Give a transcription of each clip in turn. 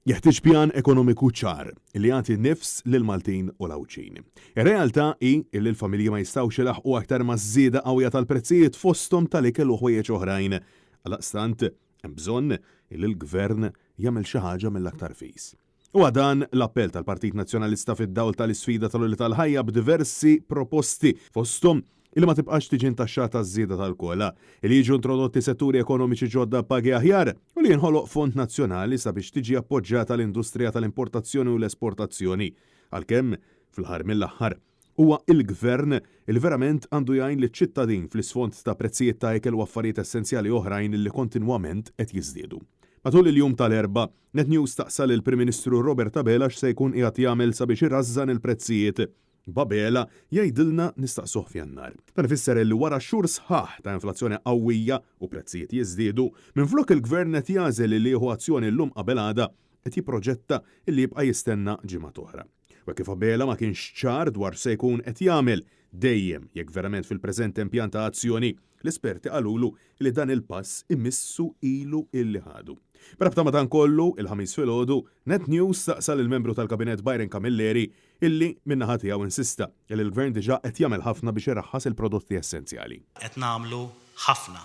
Jeħtieġ pjan ekonomiku ċar li jagħti nifs lill-Maltin u l-Għawdxin. Ir-realtà hi li l-familji ma jistgħux ilaħħqu aktar maż-żieda qawwija tal-prezzijiet fosthom tal-ikel u ħwejjeġ oħrajn. Għaldaqstant, hemm bżonn li l-Gvern jagħmel xi ħaġa mill-aktar fis. Huwa dan l-appell tal-Partit Nazzjonalista fid-dawl tal-isfida tal-għoli tal-ħajja b'diversi proposti, fosthom Illi ma tibqax tiġi ntaxxata ż-żieda tal-kola, illi jiġu introdotti setturi ekonomiċi ġodda b'pagi aħjar, u li jinħoloq fond nazzjonali sabiex tiġi appoġġjata l-industrija tal-importazzjoni u l-esportazzjoni. Għalkemm, fl-aħħar mill-aħħar, huwa l-Gvern illi verament għandu jgħin liċ-ċittadin fl-isfond ta' prezzijiet ta' ikel u affarijiet essenzjali oħrajn illi kontinwament qed jiżdiedu. Matul il-jum tal-Erbgħa, Net News staqsa lill-Prim Ministru Robert Abela x'se jkun qiegħed jagħmel sabiex irażżan il-prezzijiet. B'Abela jgħidilna nistaqsuh f'Jannar. Dan ifisser li wara xhur sħaħ ta' inflazzjoni qawwija u prezzijiet jiżdiedu, minflok il-Gvern qed jagħżel li jieħu azzjoni llum qabel għada, qed jipproġetta li jibqa' jistenna ġimgħat oħra. U hekk kif Abela ma kienx ċar dwar x'se jkun qed jagħmel, dejjem jekk verament fil-preżent hemm pjan ta' azzjoni, l-esperti qalulu li dan il-pass imissu ilu illi ħadu. B'rabta ma' dan kollu, il-Ħamis filgħodu, Net News staqsa lill-membru tal-Kabinett Byron Camilleri Illi, min-naħa tiegħu insista li l-Gvern diġà qed jagħmel ħafna biex iraħħas il-prodotti essenzjali. Qed nagħmlu ħafna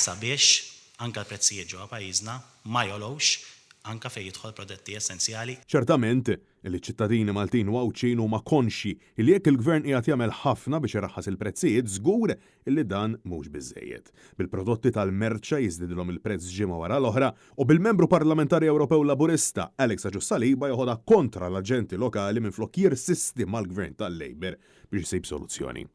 sabiex anke l-prezzijiet ġewwa pajjiżna ma jogħlewx anke fejn jidħol prodotti essenzjali. Ċertament, illi ċ-ċittadini Maltin u Għawdxin huma konxji illi jekk il-Gvern qiegħed jagħmel ħafna biex iraħħas il-prezzijiet żgur illi dan mhux biżżejjed. Bil-prodotti tal-merċa jiżdidilhom il-prezz ġimgħa wara l-oħra u bil-Membru Parlamentari Ewropew Laburista Alex Agius Saliba joħodha kontra l-aġenti lokali minflok jirsisti mal-Gvern tal-Labour biex isib soluzzjoni.